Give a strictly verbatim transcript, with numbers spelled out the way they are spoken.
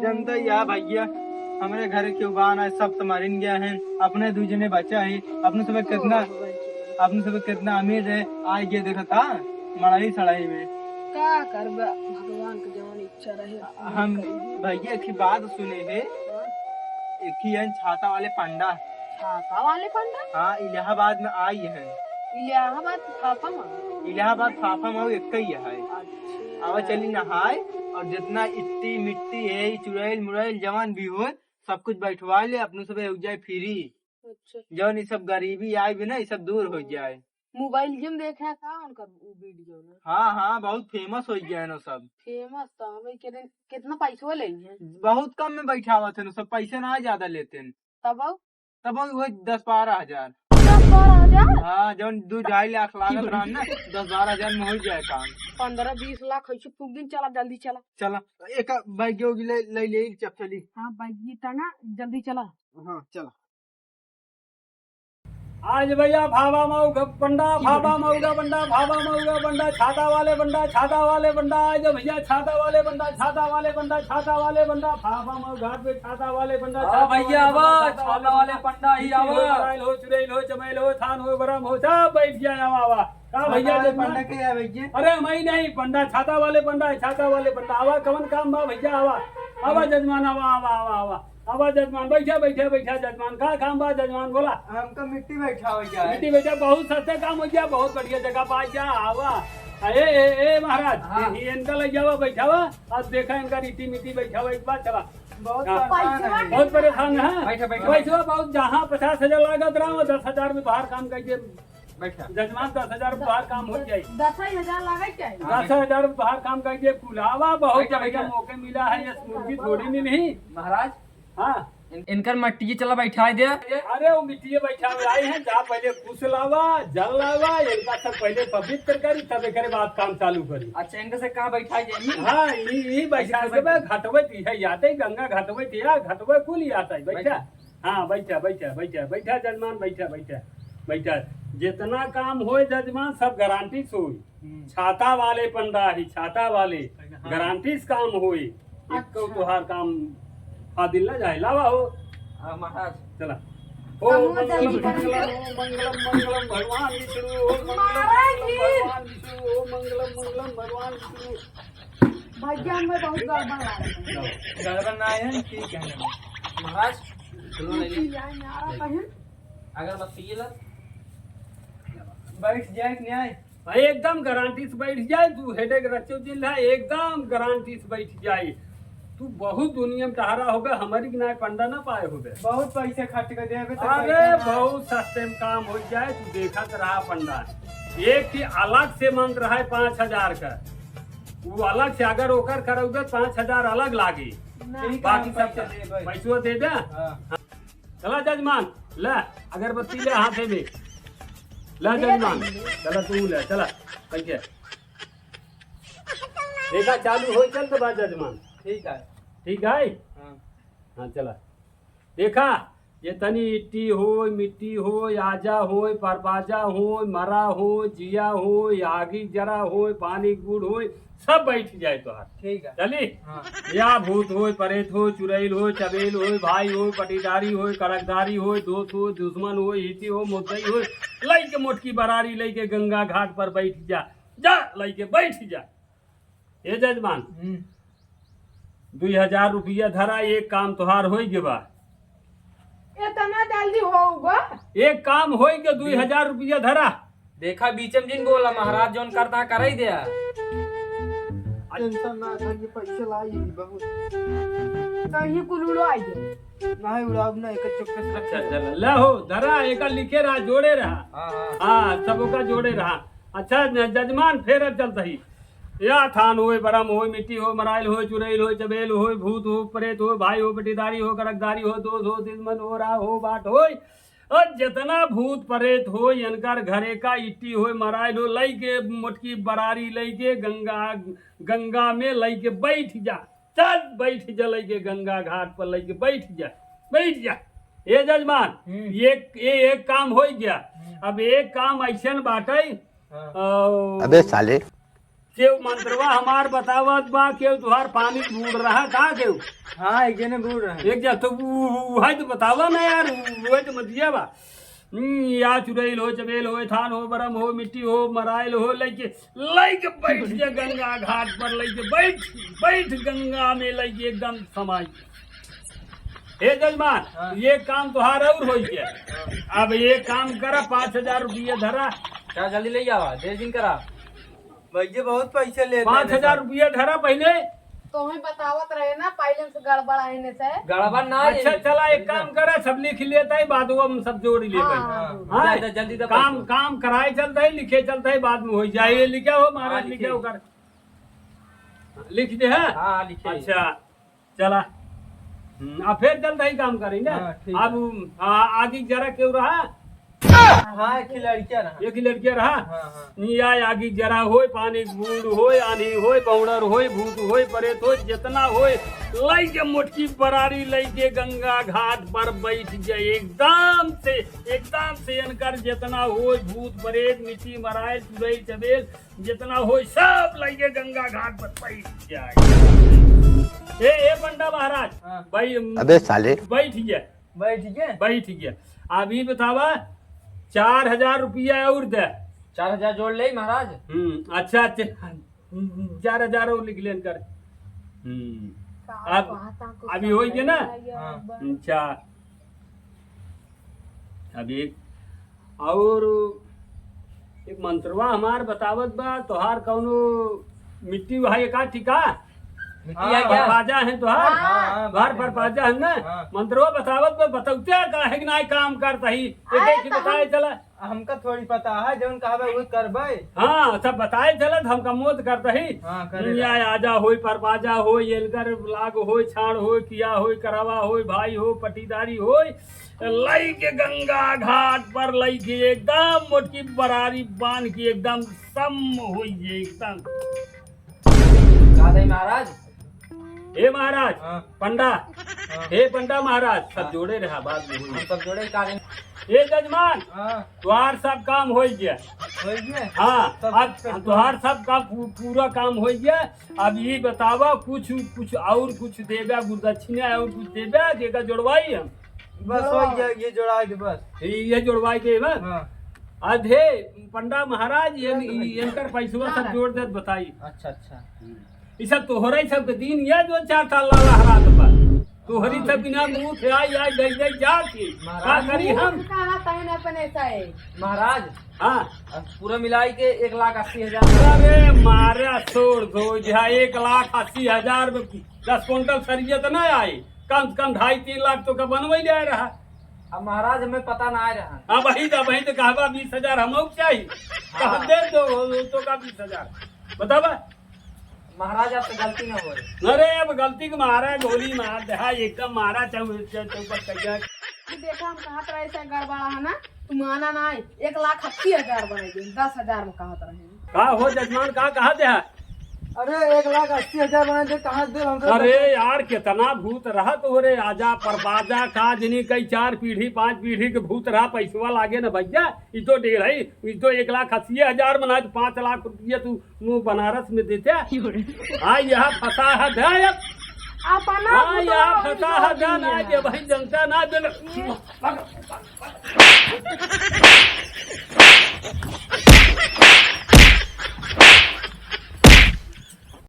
जनता या भैया, हमरे घरे केहू बा ना, सब तो मरिन गया है, अपने दू जने बचा है। अपने सब कितना, अपने सब कितना अमीर रहे, आइ गए देखता मड़ई सड़ई में। का करबा, भगवान के जवन इच्छा रहे। हम भैया एक ही बात सुने है, हाँ? एक ही है छाता वाले पंडा। छाता वाले पंडा? हाँ, इलाहाबाद में आई है। इलाहाबाद फाफा में? इलाहाबाद फाफा में एक ही है। अच्छा। आवा चली नहाए, और जितना इट्टी मिट्टी है, ई चुड़ैल मुड़ैल जवन भी हो, सब कुछ बैठवा ले, अपने सब हो जाए फ्री। अच्छा। जवन ई सब गरीबी आए भी ना, ई सब दूर हो जाए। मोबाइल गेम देखे का उनकर उ वीडियो ना? हाँ, हाँ, बहुत फेमस हो गया है ना सब। फेमस तो हमें के दिन कितना पैसवा ले हैं? बहुत कम में बैठावत है ना सब, पैसे ना ज्यादा लेते हैं। तब आउ? तब वही दस बारह हजार। दस बारह हजार? हाँ, जौन दू ढाई लाख लागत रहा ना, दस बारह हजार में हो जाए काम। पन्द्रह बीस लाख ऐसे फूक दिन, चला जल्दी चला। चला, एक बैग उग ले, ले, ले, चप चली। हाँ, बैग ये टंगा, जल्दी चला। हाँ, चला। आज भैया भावा मऊगा बंडा, भावा मऊगा बंडा, भावा मऊगा बंडा, छाता वाले बंडा, छाता वाले बंडा, आज भैया छाता वाले बंडा, छाता वाले बंडा, छाता वाले बंडा, भावा मऊ घाट पे छाता वाले बंडा, हाँ छाता भैया, वाले आवा, बंडा, छाता छाता वाले वाले बंडा ही इट्टी हो, आवा। मराइल हो, चुड़ैल हो, चमैल हो, थान हो, बरम हो, सब बैठ गया, आवा, आवा। का छाता भैया वाले जजमान? पंडा के है भैया? अरे, हम ही नहीं, पंडा, छाता वाले पंडा है, छाता वाले पंडा। आवा, कवन काम बा भैया, आवा। आवा जजमान, आवा, आवा, आवा, आवा। आवा जजमान, बैठा, बैठा, बैठा जजमान। का काम बा जजमान, बोला। हमका मिट्टी बैठावे के है। मिट्टी बैठा, बहुत सस्ते काम हो गया, बहुत बढ़िया जगह पा गया, आवा। ए, ए, ए, महाराज, हाँ। ये, ये इनका ले जावा, बैठावा, अब देखा इनका रीति मिट्टी बैठावा एक बार, चला। बहुत हाँ। परेशान है। बहुत परेशान है। बैठा, बैठा। पैसवा बहुत, जहाँ पचास हजार लागत रहा, वो दस हजार में बाहर काम करके बैठा। जजमान, दस हजार में बाहर काम हो जाए। दस ही हजार लागे क्या है? दस हजार में बाहर काम करके कुल आवा, बहुत बैठा, बढ़िया बैठा। मौके मिला है, ये मुर्गी थोड़ी मिली। महाराज, हाँ। इन-, इनकर मट्टी चला बैठाए दे। अरे, वो मिट्टी बैठावे आई है, जा पहले कुश लावा, जल लावा, इनका सब पहले पवित्र करी, तब एकरे बाद काम चालू करी। अच्छा, इनका से कहाँ बैठाए जाए? हाँ, ई, ई बैठा ऐसे के बा, घटवे ती है, याद है, गंगा घटवे ती है, घटवे कुल याद है, बैठा। बैठा। हाँ, बैठा, बैठा, बैठा, बैठा जजमान, बैठा, बैठा, बैठा। जितना काम होए जजमान, सब गारंटी से होए। हम्म। छाता वाले पंडा ही, छाता वाले, हाँ। गारंटी से काम होए। अच्छा। एक तोहार काम हादिल ना जाए, लावा हो। हाँ, महाराज। चला। ओ समूह मंगलम, जल्दी मंगलम, करो। ओ मंगलम, मंगलम, भगवान विष्णु, ओ मंगलम, महाराज मंगलम, जी। भगवान विष्णु, ओ मंगलम, मंगलम, भगवान विष्णु। भैया, हमें बहुत गड़बड़ लग रहा है। गड़बड़ ना है, ठीक है। महाराज, सुनो नहीं। यार, यार, कहीं अगरबत्ती ला। बैठ जाए कि नहीं? भाई, एकदम गारंटी से बैठ जाए, तू हेडेक रचो जिन है, एकदम गारंटी से बैठ जाए। तू बहुत दुनिया में टहरा होगा, हमारी के नाय पंडा ना पाए होबे। बहुत पैसे खर्च कर देबे तो अरे, पैसा ना। बहुत सस्ते में काम हो जाए, तू देखत रहा पंडा। एक ही अलग से मंत्र है पाँच हजार का, वो अलग से अगर ओकर करौबे पाँच हजार अलग लागी। ना। ठीक है, बाकी हम सब पैसा देबे। पैसो दे दे। हाँ। चला जजमान, ले अगरबत्ती ले हाथे में। ले ले जजमान, ले। चला तू ले, चला। कैसे? देखा चालू हो, चल तो बा जजमान। ठीक है। ठीक है? हाँ। हाँ, चला। देखा, ये तनी इट्टी होय, मिट्टी होय, आजा होय, परबाजा होय, मरा होय, जिया होय, आगी जरा होय, पानी गुड़ होय, सब बैठ जाए तोहार। ठीक है। चली? हाँ। या भूत होय, परेत होय, चुड़ैल होय, चबेल होय, भाई होय, पटीदारी होय, कड़कदारी होय, दोस्त होय, दुश्मन होय, हिती होय, मुद्दई होय, लइके मोटकी बरारी लइके गंगा घाट पर बैठ जा। जा, लइके बैठ जा। ए जजमान, हम्म। दुई हजार रुपया धरा, एक काम तोहार होई गे बा। इतना जल्दी होगा? एक काम होई गे, दुई हजार रुपया धरा। देखा, बीच में जिन बोला, महाराज जौन करता कराई दे। टेंशन ना था, ये पैसे लाई ही बहुत। तो ये कुल उड़ाई दे। नहीं उड़ाब ना, एक चुपके से अच्छा, चल, ले हो, धरा, एक लिखे रहा, जोड़े रहा। हाँ, हाँ। हाँ, सबका जोड़े रहा। अच्छा, न-, जजमान, फेर अब चलता ही। या थान होय, बरम होय, मिट्टी होय, मराइल होय, चुड़ैल होय, चबेल होय, भूत होय, प्रेत होय, भाई होय, पटीदारी होय, कड़कदारी होय, दोस्त होय, दुश्मन होय, राह होय, बाट होय, और जितना भूत प्रेत होय, इनकर घरे का इट्टी होय, मराइल होय, लइके मोटकी बरारी लइके गंगा, गंगा में लइके बैठ जा, चल बैठ जा, लइके गंगा घाट पर लइके बैठ जा, बैठ जा। ए जजमान, हम्म। ये, ये एक काम होई गया। हम्म। अब एक काम ऐसन बाटे, हाँ। अ, अबे साले। केहू मंत्रवा हमार बतावत बा, केहू तुहार पानी बूड़ रहा, का केहू? हाँ, एक जने बूड़ रहे। एक जन तो उ, उ, उहै तो बतावा ना यार, उ, उहै तो मतिया बा। हम्म, या चुड़ैल हो, चबेल हो, थान हो, बरम हो, मिट्टी हो, मराइल हो, लइके, लइके बैठ जा गंगा घाट पर, लइके बैठ, बैठ गंगा में लइके एकदम समाई। हे जजमान, हाँ। ये काम तोहार और होई गया। हाँ। अब ये काम करा, पाँच हजार रुपया धरा। क्या जल्दी ले आवा, देर जिन करा। भैया बहुत पैसे लेते हैं पाँच हजार सब। रुपया धरा पहले। तो हमें बतावत रहे ना, पहले से गड़बड़ आने से। गड़बड़ ना है। अच्छा, चला एक काम करा, सब लिख लेता है, बाद में हम सब जोड़ लेते हैं। हाँ, हाँ, हाँ। हाँ, जल्दी, जल्दी, जल्दी काम, पैसा। काम कराए चलता है, लिखे चलता है, बाद में हो जाए। हाँ। ये लिखा हो महाराज, हाँ, लिखे लिखे। हो कर। लिख दे है? हाँ, लिखे। अच्छा। चला। हम्म, आ फिर चलता ही काम करेंगे। हाँ, ठीक है। अब, आ, आगे जरा केहू रहा? हाँ, एक ही लड़किया रहा। एक ही लड़किया रहा? हाँ, हाँ। निया आगे जरा होय, पानी बूंद होय, आनी होय, बौड़र होय, भूत होय, प्रेत होय, जितना होय, लइके मोटकी बरारी लइके गंगा घाट पर बैठ जाए। एकदम से, एकदम से इनकर जितना होय, भूत, प्रेत, मिट्टी, मरायल, चुड़ैल, चबेल, जितना होई सब लइके गंगा घाट पर बैठ जाए। ए, ए पंडा महाराज, हाँ। भाई, अबे साले। बैठ गया। बैठ गया? बैठ गया। अब ई बतावा, चार हजार रुपया और दे। चार हजार जोड़ ले महाराज। हम्म, अच्छा, च-, चार हजार और लिख लेन कर। हम्म। का अब, बात आपको अभी होई समझ गया ना? नहीं आई है, हाँ। बड़ा। अच्छा। अब एक और एक मंत्रवा हमार बतावत बा, तोहार कौनो मिट्टी वहाँ एका ठिका? मिट्टी है क्या? परपाजा है तोहार? हाँ, हाँ, तोहार बताइए। परपाजा है ना? हाँ। मंत्रवा बतावत बा, बतौते काहे कि नाय काम करता ही? एक अरे एक ही तो बताए हम चला। हमका थोड़ी पता है, जौन कहबे वही करबे। हाँ, सब बताए चलत, हमका मोद करता ही। हाँ, करे दुनिया ला। आजा होई, परबाजा होई, एलगर लाग होई, छाड़ होई, किया होई, करवा होई, भाई हो, पटीदारी होई, लइके गंगा घाट पर लइके एकदम मोटकी बरारी बांध के एकदम सम होई एकदम। का दई महाराज? हे महाराज, हाँ। पंडा, हाँ। हे पंडा महाराज, सब हाँ। जोड़े रहा, बाद में होई। हम सब जोड़े का दिन। हे जजमान, हाँ। तोहार सब काम होई गया। होई गया? हाँ, सब अब कुछ कर तोहार सब काम पू-, पूरा काम होई गया। अब ये बतावा, कुछ, कुछ और कुछ देबा, गुरुदक्षिणा और कुछ देबा, जेका जोड़वाई हम? बस होई गया, ये जोड़ाई दे बस। ये, ये जोड़वाई दे बस। हाँ। अधे पंडा महाराज, ये, हाँ, तो भाई। इनकर पैसवा सब हाँ। जोड़ देत बताई। अच्छा, अच्छा। ई सब तोहरे सब के दिन ये जो चार साल ला लहरात बा। तोहरी हाँ। सब बिना मुंह से आई, आई, गई, गई जात ही। का महाराज, करी हम? कहाँ तहन अपने से? महाराज, हाँ। अब पूरा मिलाई के एक लाख अस्सी हजार। अरे मारा छोड़ दो, जहाँ एक लाख अस्सी हजार में दस कुंटल सरिया तो ना आई, कम से कम ढाई तीन लाख तो का बनवे ले आए रहा। अब महाराज हमें पता ना आए रहा। अब वही तो, वही तो कहबा बीस हजार हम चाहिए। हाँ। कहाँ दे दो, तो का बीस हजार? बतावा। महाराज, आपसे गलती ना होए। अरे, अब गलती के मारा गोली मार दे, हाँ, एकदम मारा चौ-, चौ-, चौपट कर दिया। देखा, हम कहत रहे, ऐसा गड़बड़ा है ना, तू माना ना है, एक लाख अस्सी हजार बनाई दे, दस हजार में कहत रहे। का हो जजमान, का कहत है? अरे, एक लाख अस्सी हजार बनाई दे, कहाँ दे हमसे? अरे यार, कितना भूत रहा तोहरे, आजा परबाजा का जनी कई चार पीढ़ी, पांच पीढ़ी के भूत रहा, पैसवा लागे ना भैया, ई तो डेढ़ है, ई तो एक लाख अस्सी हजार बनाए, तो पाँच लाख रुपया तू मुँह बनारस में देते। हाँ, यहाँ फंसा है, दे अब। अपना हाँ, बुतवा यहाँ और फंसा है, बुतवा दे ना, नहीं है। जे भाई जनता ना दे। ये